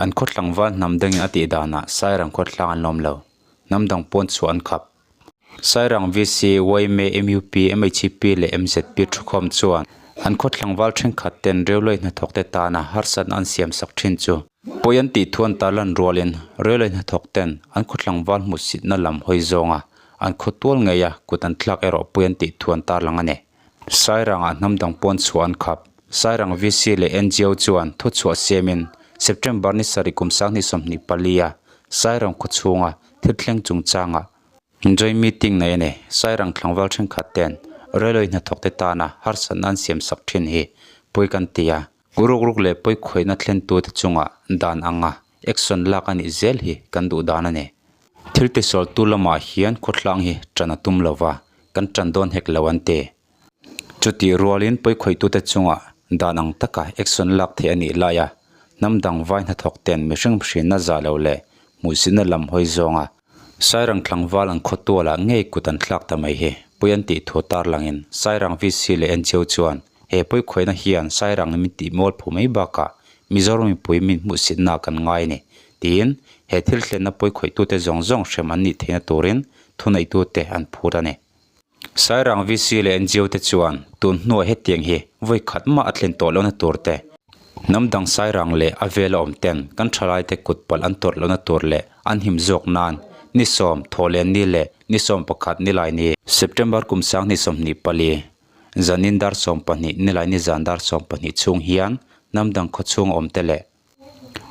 An khaw tlangval hnam dangin a tih danah Sairang khawtlang an lawm lo. Hnam dang pawn chhuah an khap. Sairang VC, yma, mup, mhp leh mzp thukhawm chuan an khaw tlangval thenkhat ten railway hnathawk te tana harsatna an siam sak thin chu pawi an tih thu an tarlan rualin railway hnathawk ten an khaw tlangval hmuhsitna lam hawi zawnga an khaw tual ngeia kut an thlak erawh pawi an tih thu an tarlang a ni. Sairangah hnam dang pawn chhuah an khap. Sairang VC leh ngo chuan thuchhuah siamin September ni sarih kum 2024 a Sairang khawchhunga thil thleng chungchangah joint meeting nei a ni. Sairang tlangval thenkhat ten railway hnathawk te tana harsatna an siam sak thin hi pawi kan ti a. Ruk ruk leh pawi khawihna thlentute chungah dan anga action lak a nih zel hi kan duh dan a ni. Thil tisualtu lamah hian khawthlang hi tan a tum lova, kan tan dawn hek lo an ti. Chutih rualin pawikhawitute chungah dan ang taka action lak theih a nih laia hnam dang vai hnathawk ten mihring hrinna za lo leh hmuhsitna lam hawi zawnga Sairang tlangval an khawtualah ngei kut an thlak ta mai hi pawi an tih thu tarlangin Sairang VC leh ngo chuan he pawikhawihna hian Sairang min tih mual phu mai bakah Mizoram mipui min hmuhsitna kan ngai a ni tiin he thil thlenna pawikhawitute zawng zawng hrem an nih theihna turin thuneitute an phur a ni. Sairang VC leh ngo te chuan tun hnuah hetiang hi vawi khat mah a thlen tawh lohna tur te, hnam dang Sairang leh a vela awm ten kan thalaite kut palh an tawrh lohna tur leh an him zawk nan ni sawm thawhlen ni leh ni 11 nilai ni, September kum 2024, zanin dar 12 nilai ni zan dar 12 chhung hian hnam dang khawchhung awm te leh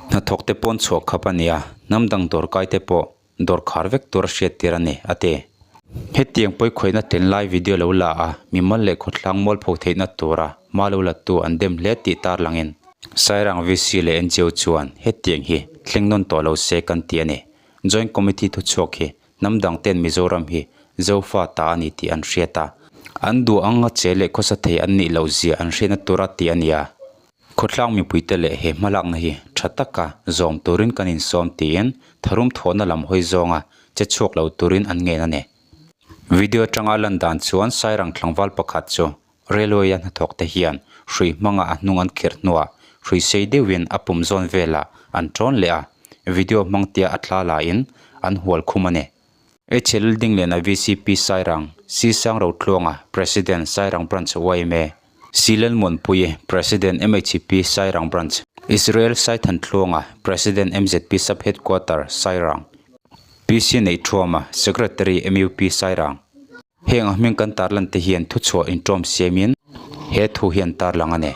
hnathawk te pawn chhuah khap a ni a, hnam dang dawrkai te pawh dawr khar vek tur a hriat tir a ni, a ti. Hetiang pawikhawihna tel lai video lo la a, mimal leh khawthlang mualpho theihna tura hma lo la tu an dem hle tih tarlangin Sairang VC leh ngo chuan hetiang hi thleng nawn tawh lo se kan ti a ni. Joint Committee thuchhuak hi hnam dang ten Mizoram hi Zofa ta a ni tih an hriat a, an duh anga che leh khawsa thei an nih loh zia an hriatna tura tih a ni a. Khawtlang mipuite leh he hmalakna hi tha taka zawm turin kan insawm tiin tharum thawhna lam hawi zawnga che chhuak lo turin an ngen a ni. Video atanga lan dan chuan Sairang tlangval pakhat chu railway a hnathawk te hian hrui hmanga a hnung an khirh hnuah hrui sei deuhin a pum zawn velah an tawn leh a, video hmang tia a thla laiin an hual khum a ni. HL Dingliana VCP Sairang, C Sangrotluanga, President Sairang Branch yma. Silen Muanpui, President MHP Sairang Branch, Israel Saithan Tluanga, President MZP Sub Headquarter, Sairang, PC Neihthuama, Secretary MUP Sairang. Heng a hming kan tarlan te hian thuchhuah inṭawm siamin he thu hi an tarlang a ni.